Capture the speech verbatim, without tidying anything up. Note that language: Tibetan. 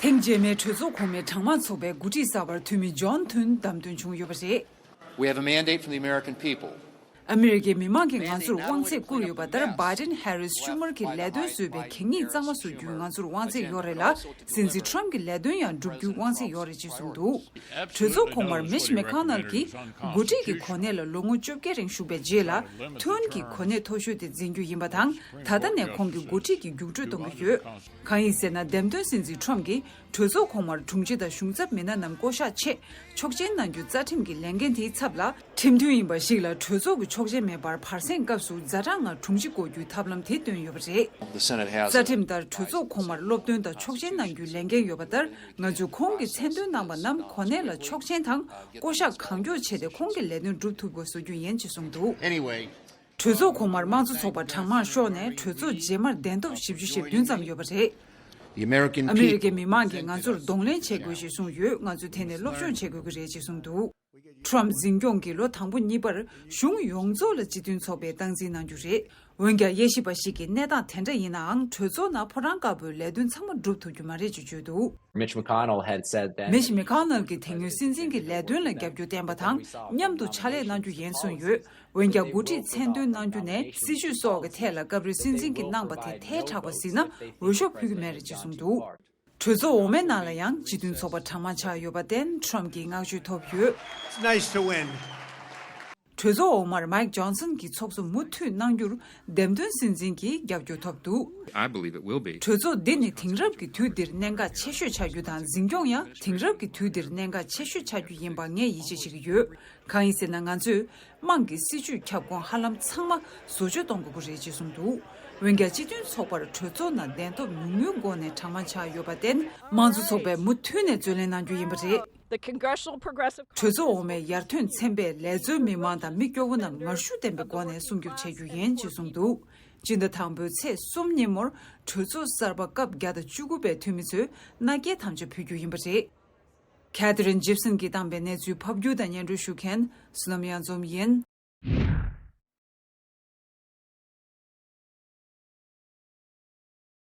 ཐེངས་རྗེས་མའི་གྲོས་ཚོགས་གོང་མའི་གྲངས་མང་ཚོགས་པའི་འགོ་ཁྲིད་གསར་པར་འཐུས་མི་ཇོན་ཐུན་བདམས་ཐོན་བྱུང་ཡོད་པ་རེད། We have a mandate from the American people. ཨ་མི་རི་ཀའི་མི་མང་གིས་ང་ཚོར་དབང་ཚད་བསྐུར་ཡོད་པ་ལྟར། བྷའི་ཌེན་ཧེ་རིས་ཤུ་མར་གྱི་ལས་དོན་བཟོས་པའི་གད་སྙིགས་གཙང་མ་བཟོ་རྒྱུའི་ང་ཚོར་དབང་ཚད་ཡོད་རེད་ལ། སྲིད་འཛིན་ཁྲོམ་གྱི་ལས་དོན་ཡང་བསྒྲུབ་རྒྱུའི་དབང་ཚད་ཡོད་རེད་ཅེས་གསུངས་འདུག་གྲོས་ཚོགས་གོང་མར་མེཆ་མེ་ཁོ་ནལ་གྱིས་འགོ་ཁྲིད་ཀྱི་གོ་གནས་ལ་ལོ་ངོ་བཅོ་བརྒྱད་རིང་བཞུགས་པའི་རྗེས་ལ། ཐུན་གྱི་གོ་གནས་མཐོ་ཤོས་དེ་འཛིན་རྒྱུ་ཡིན་པ་དང་། ད་ལྟ་ནས་ཁོང་གི་འགོ་ཁྲིད་ཀྱི་རྒྱུགས་སྤྲོད་གཏོང་གི་ཡོད། གང་ཡིན་ཟེར་ན། འདེམས་ཐོན་སྲིད་འཛིན་ཁྲོམ་གྱིས་གྲོས་ཚོགས་གོང་མར་དྲུང་ཆེ་དང་གཞུང་ཚབ་མི་སྣ་རྣམས་བསྐོ་གཞག་ཆེད་ཆོག་མཆན་གནང་རྒྱུ་རྩ་ཁྲིམས་ཀྱི་ལས་འགན་དེའི་ཚབ་ལ། ཁྲིམས་མཐུན་ཡིན་པ་ཞིག་ལ་གྲོས་ཚོགས་ཀྱི་ཆོག་མཆན་མེད་པར་བར་གསེང་སྐབས་སུ་ཛ་དྲག་ངང་དྲུང་ཆེ་བསྐོ་རྒྱུའི་ཐབས་ལམ་དེ་བཏོན་ཡོད་པ་རེད། The Senate has རྩ་ཁྲིམས་ལྟར་གྲོས་ཚོགས་གོང་མར་སློབ་སྟོན་དང་ཆོག་མཆན་གནང་རྒྱུའི་ལས་འགན་ཡོད་པ་ལྟར། ང་ཚོས་ཁོང་གིས་མཚན་འདོན་གནང་པ་རྣམས་གོ་གནས་ལ་ཆོག་མཆན་དང་བསྐོ་གཞག་གང་མགྱོགས་བྱས་ཏེ་ཁོང་གི་ལས་དོན་སྒྲུབ་ཐུབ་པ་བཟོ་རྒྱུ་ཡིན་ཅེས་གསུངས་འདུག Anyway, གྲོས་ཚོགས་གོང་མར་དམངས་གཙོ་ཚོགས་པ་གྲངས་མང་ཤོར་ནས་གྲོས་ཚོགས་རྗེས་མར་གདན་ཐོབ་བཞི་བཅུ་ཞེ་བདུན་ཙམ་ཡོད་པ་རེད། The American ཨ་མི་རི་ཀའི་མི་མང་གིས་ང་ཚོར་གདོང་ལེན་བྱེད་དགོས་ཞེས་གསུངས་ཡོད། ང་ཚོས་དེ་ནས་སློབ་སྦྱོང་བྱེད་དགོས་ཀྱི་རེད་ཅེས་གསུངས་འདུག་ཁྲོམ་འཛིན་སྐྱོང་གིས་ལོ་དང་པོ་གཉིས་པར་གཞུང་ཡོངས་རྫོགས་ལ་སྤྱི་མཐུན་ཚོགས་པས་སྟངས་འཛིན་གནང་རྒྱུ་རེད། འོན་ཀྱང་། དབྱེ་ཞིབ་པ་ཞིག་གིས་གནས་སྟངས་དེ་འདྲ་ཡིན་ནའང་། གྲོས་ཚོགས་ནང་ཕོ་བྲང་དཀར་པོའི་ལས་དོན་ཚང་མ་སྒྲུབ་ཐུབ་རྒྱུ་མ་རེད་ཅེས་བརྗོད་འདུག Mitch McConnell had said that མེཆ་མེ་ཁོ་ནལ་གྱིས་དེ་སྔོན་སྲིད་འཛིན་གྱི་ལས་དོན་ལ་རྒྱབ་སྐྱོར་བསྟན་པ་དང་། མཉམ་དུ་ཕྱག་ལས་གནང་རྒྱུ་ཡིན་གསུངས་ཡོད། འོན་ཀྱང་། འགོ་ཁྲིད་མཚན་འདོན་གནང་རྒྱུ་ནས་སྲིད་བྱུས་སོགས་ཀྱི་ཐད་ལ་སྐབས་རེ་སྲིད་འཛིན་གྱིས་གནང་པ་དེ་ཐལ་དྲགས་པ་གཟིགས་ན་འོས་ཤོག་ཕུལ་གྱི་མེད་རེད་ཅེས་གསུངས་འདུག་གྲོས་ཚོགས་འོག་མའི་ནང་ལ་ཡང་སྤྱི་མཐུན་ཚོགས་པ་གྲངས་མང་ཆགས་ཡོད་པར་བརྟེན། ཁྲོམ་གྱིས་བསྔགས་བརྗོད་ཐོབ་ཡོད། It's nice to win. གྲོས་ཚོགས་འོག་མར་མའིག་ཇོན་སན་གྱིས་ཚོགས་གཙོ་མུ་མཐུད་གནང་རྒྱུར་འདེམས་ཐོན་སྲིད་འཛིན་གྱིས་རྒྱབ་སྐྱོར་ཐོབ་འདུག I believe it will be. གྲོས་ཚོགས་འདི་ནི་དེང་རབས་ཀྱི་དུས་འདིར་གནད་འགག་ཆེ་ཤོས་ཆགས་རྒྱུ་དང་། འཛིན་སྐྱོང་ཡང་དེང་རབས་ཀྱི་དུས་འདིར་གནད་འགག་ཆེ་ཤོས་ཆགས་རྒྱུ་ཡིན་པ་ངས་ཡིད་ཆེས་བྱེད་ཀྱི་ཡོད། གང་ཡིན་ཟེར་ན། ང་ཚོས་དམངས་ཀྱི་སྲིད་ཇུས་ཁྱབ་ཁོངས་ཧ་ལམ་ཚང་མ་བཟོ་བཅོས་གཏོང་དགོས་ཀྱི་རེད་ཅེས་གསུངས་འདུག་འོན་ཀྱང་། སྤྱི་མཐུན་ཚོགས་པར་གྲོས་ཚོགས་ནང་གདན་ཐོབ་ཉུང་ཉུང་སྒོ་ནས་གྲངས་མང་ཆགས་ཡོད་པར་བརྟེན། དམངས་གཙོ་ཚོགས་པས་མུ་མཐུད་ནས་རྩོད་ལེན་གནང་རྒྱུ་ཡིན་པ་རེད། The Congressional Progressive གྲོས་ཚོགས་འོག་མའི་ཡར་ཐོན་ཚན་པས་ལས་བཟོའི་མི་མང་དང་མི་སྐྱོ་བོ་རྣམས་ངར་ཤུགས་ལྡན་པའི་སྒོ་ནས་སྲུང་སྐྱོབ་བྱེད་རྒྱུ་ཡིན་ཅེས་གསུངས་འདུག་སྤྱི་ཟླ་དང་པོའི་ཚེས་གསུམ་ཉིན་མོར་གྲོས་ཚོགས་གསར་པ་སྐབས་བརྒྱ་དང་བཅུ་དགུ་པའི་འཐུས་མི་ཚོས་མནའ་སྐྱེལ་དམ་བཅའ་ཕུལ་རྒྱུ་ཡིན་པ་རེད། Catherine Gibson གྱིས་བཏང་པའི་གནས་ཚུལ་ཕབ་སྒྱུར་དང་སྙན་སྒྲོན་ཞུ་མཁན་བསོད་ནམས་གཡང་འཛོམས་ཡིན།